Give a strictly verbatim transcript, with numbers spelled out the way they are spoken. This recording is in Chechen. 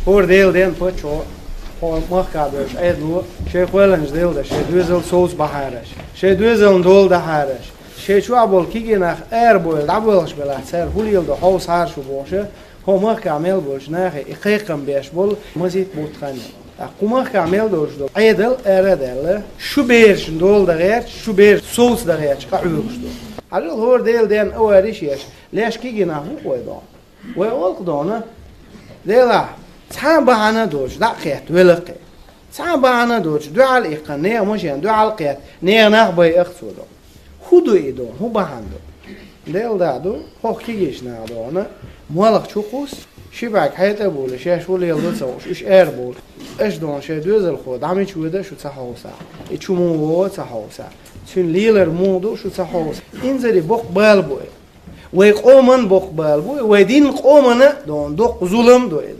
ХӀора Делан денна паччахьо, хӀокху махкахь долчу Ӏедало шайн кхоьллинчу Делан дашца шайн доьзал совца бахьараш, шайн доьзална дола дахьараш, шайн чохь болу кегий нах арабевлла дӀабоьлхуш белахь, цара хӀун леладо хьовсахьара шу бохуш, хӀокху махкахь мел болчу нахе и кхайкхам беш болу масийтта бутт хан ю. ТӀаккха кху махкахь мел долуш долу Ӏедал ара а даьлла, шу берашна дола дан гӀерташ, шу бераш совца дан гӀерташ къахьоьгуш ду. Хьажал, хӀора Делан денна авариш еш, леш кегий нах ву вай доху. Вай олу-кх дона, делахь, цхьа а бахьана а доцуш, дӀа а кхетта, велла-кх. Цхьа а бахьана а доцуш, дуьхьал а иккхина, нехан машенна дуьхьал а кхетта, нехан нах байъа-кх цо дона. ХӀун ду и дона? ХӀун бахьана ду? Делан да ду, хӀокху кегийчу наха дона, молха чу кхуссу, ши бӀаьрг хьетӀа а бовлий, шаьш хӀун леладо ца хууш, уьш арабовлу. Аша дона шайн доьзалхо дӀа мича воьду шу ца хьовсахь, и чу муха вогӀу ца хьовсахь, цуьнан лелар муха ду шу ца хьовсахь. Инзаре боккха бала бу и. Вай къоман боккха бала бу и, вай динан къомана а дона доккха зулам ду и.